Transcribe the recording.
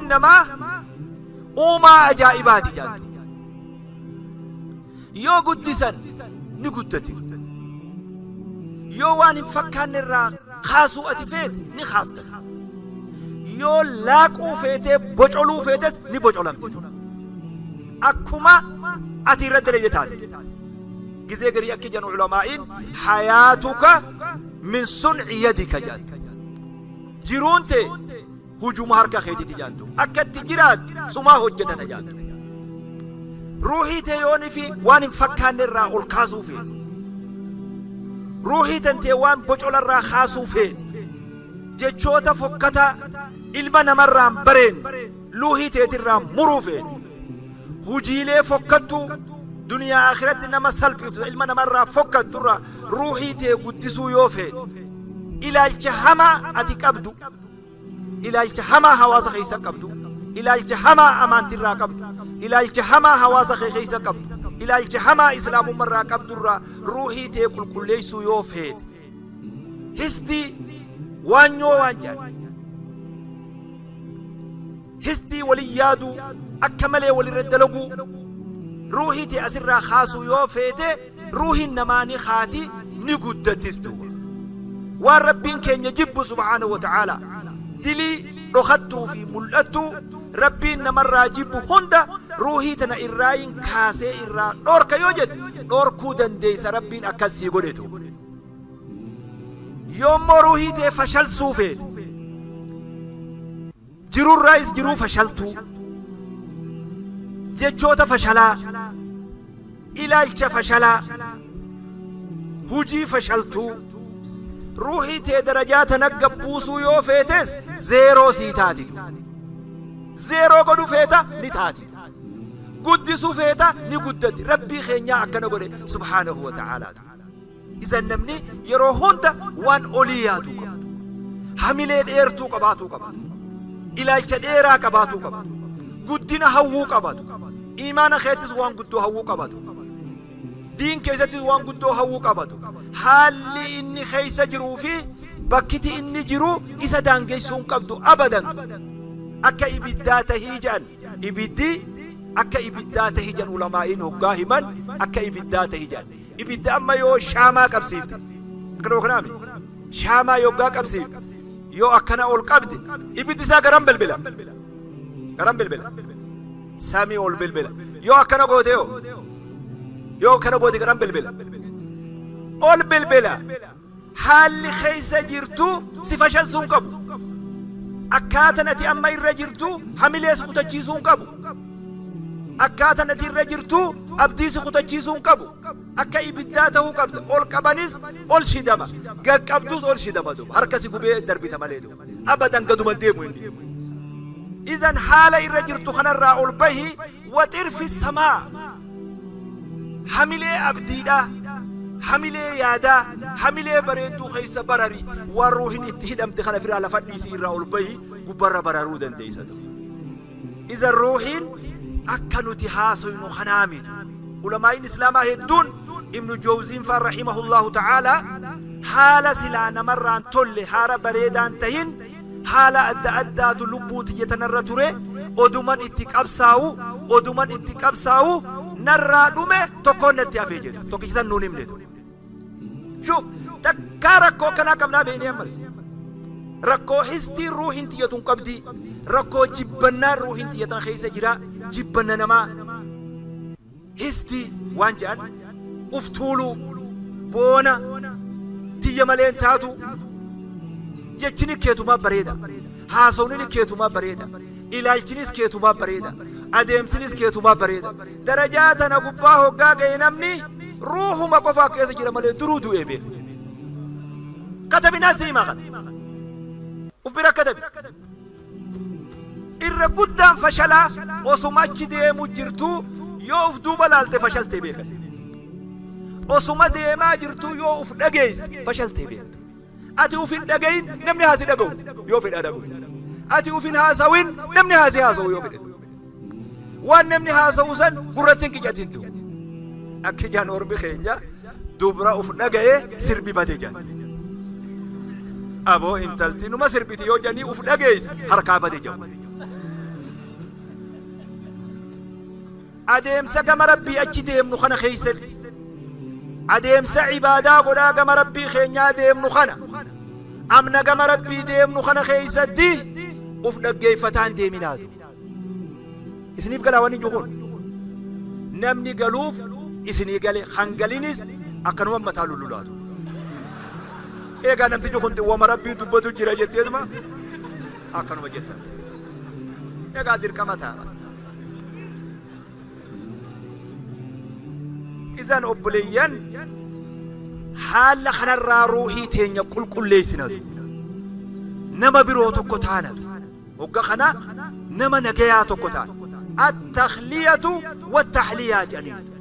Ruuhiin namaa uumaa ajaa'ibaati jaantu. Yoo guddisan ni guddate, yoo waan hin fakkaanne irraa kaasuu ati feete ni kaafta, yoo laaquu feetee bocoluu feetes ni bocolamte. Akkuma ati irra daleyde taate. Gizee garii akki jedhan ulamaa'iin, hayaatuka min sun'i yadika jedhan. Jiruun tee hujuma harka keetiiti jaantu. Akka itti jiraattu sumaa hojjetata jaantu. Ruuhii tee yooni fi waan hin fakkaanne irraa ol kaasuu feete, ruuhii tantee waan bocola irraa kaasuu feete, jechoota fokkataa ilma namarraa hin bareenye luuhii teetirraa muruu feete, hujiilee fokkattuu duniyaa akhiratti nama salphiftu ilma namarraa fokkattu irraa ruuhii tee guddisuu yoo feete, ilaalcha hamaa ati qabdu, ilaalcha hamaa hawaasa keessa qabdu, ilaalcha hamaa amaantirraa qabdu, ilaalcha hamaa hawaasa kee keessa qabdu, ilaalcha hamaa islaamummarraa qabdurraa ruuhii tee qulqulleessuu yoo feete, histii waanyoo waan jedhan, histii walin yaaduu, akka malee walirra dalaguu, ruuhii tee asirraa kaasuu yoo feete, ruuhiin namaa ni kaati, ni guddattis duuba. Waan Rabbiin keenya jibbu subhaanahu wa ta'aalaa, dilii dhokattuu fi mul'attuu Rabbiin namarraa jibbu hunda ruuhii tana irraayin kaasee irraa dhoorka yoo jette, dhoorkuu dandeeysa, Rabbiin akkas sii godhetu. Yoommoo ruuhii tee fashalsuu feete, jirurraayis jiruu fashaltuu, jechoota fashalaa, ilaalcha fashalaa, hujii fashaltuu, ruuhii tee darajaa tana gabbuusuu yoo feetes, zeeroo sii taati. Zeeroo godhu feeta, ni taati. Guddisuu feeta, ni guddatti. Rabbii keenyaa akkana godhe subhaanahu wa ta'aalaa. Isan namni yeroo hunda waan olii yaaduu qaba. Hamilee dheertuu qabaatuu qaba. Ilaalcha dheeraa qabaatuu qaba. Guddina hawwuu qabatu. Imaana keettis waan guddoo hawwuu qabatu. Diin keessattis waan guddoo hawwuu qabatu. Haalli inni keessa jiruu fi bakkiti inni jiru isa daangeessuu hin qabdu abadan. Akka ibiddaa tahii jedhan. Ibiddi akka ibiddaa tahii jedhan ulamaa'iin hoggaa himan, akka ibiddaa tahii jedhan. Ibidda amma yoo shaamaa qabsiifte, akkana yookaan shaamaa yoggaa qabsiifte, yoo akkana ol qabde, ibiddi isaa garam bilbila? Garam bilbila? Samii ol bilbila. Yoo akkana goote, yoo akkana goote, garam bilbila? Ol bilbila. Haalli keessa jirtu si fashalsuu hin qabu. Akkaataan ati amma irra jirtu hamilee si kutachiisuu hin qabu. Akkaataan ati irra jirtu abdii si kutachiisuu hin qabu. Akka ibiddaa ta'uu qabda. Ol qabanis ol shidama, gad qabdus ol shidama duuba. Harka si gubee darbita malee duuba. Abadan gaduma deemu inni. Idan haala irra jirtu kanarraa ol bahi, waxir fi samaa. Hamilee abdiidha, hamilee yaadaa, hamilee bareedduu keessa barari. Waan ruuhin itti hidhamte kana firaa lafa dhiisii irraa ol bahi, gubbarra bararuu dandeessa. Idan ruuhiin akka nuti haasoynu kanaa miti. Ulamaa'iin islaamaa hedduun, Ibnu Jowziin faan rahimahullahu ta'aalaa, haala silaa namarraan tolle, haala bareedaan tahin, haala adda addaatu lubbuu tiyya tanarra ture, oduman itti qabsaawu, oduman itti qabsaawu narraa dhume, tokkoon natti hafee jedhu. Tokkichi san nuun himne. Shuuf, takkaa rakkoo akkanaa qabnaa beeknee amma rakkoo histii ruuhin tiyyatun qabdi, rakkoo jibbannaan ruuhin tiyyatan keessa jira, jibbanna namaa, histii waan jedhan, uf tuuluu, boona tiyya maleen taatu. Jechini keetumaa bareeda, haasawni keetumaa bareeda, ilaalchinis keetumaa bareeda, adeemsinis keetumaa bareeda. Darajaa tana gubbaa hoggaa ga'e, namni ruuhuma qofaa keessa jira malee duruu du'ee beeku. Katabinaa siimaa kana uf bira katabi. Irra guddaan fashalaa osuma achi deemu jirtu yoo uf duuba laalte fashaltee beekan. Osuma deemaa jirtu yoo uf dhageesse fashaltee beektu. Ati uf hin dhagayin, namni haasi dhaga'u yoo fedha dhaga'u. Ati uf hin haasawin, namni haasi haasa'u yoo fedhe. Waan namni haasa'u san gurratti hin qicatin. Akka ijaan ormi keenya dubra uf dhaga'e sirbi bade jedhan. Aboo, intalti numa sirbiti yoo jedhanii uf dhageesse harkaa bade jedhu. Adeemsa gama Rabbii achi deemnu kana keeysatti, adeemsa cibaadaa godhaa gama Rabbii keenyaa deemnu kana, amna gama Rabbii deemnu kana keeysatti uf dhaggeeffataan deeminaatu. Isiniif galaa wanni jiru kun? Namni galuuf isinii gale, kan galinis akkanuma mataa lullulaatu. Eegaa namtichi kun wama Rabbii dubbatu jira jetteetuma akkanuma jettan. Egaa dirqama ta'a. Izan obboleeyyan, haala kanarraa ruuhii teenya qulqulleessinatu, nama biroo tokko taanatu. Hogga kana nama nagayaa tokko taana. Attakhliyatu wattaxliyaa jedhaniin.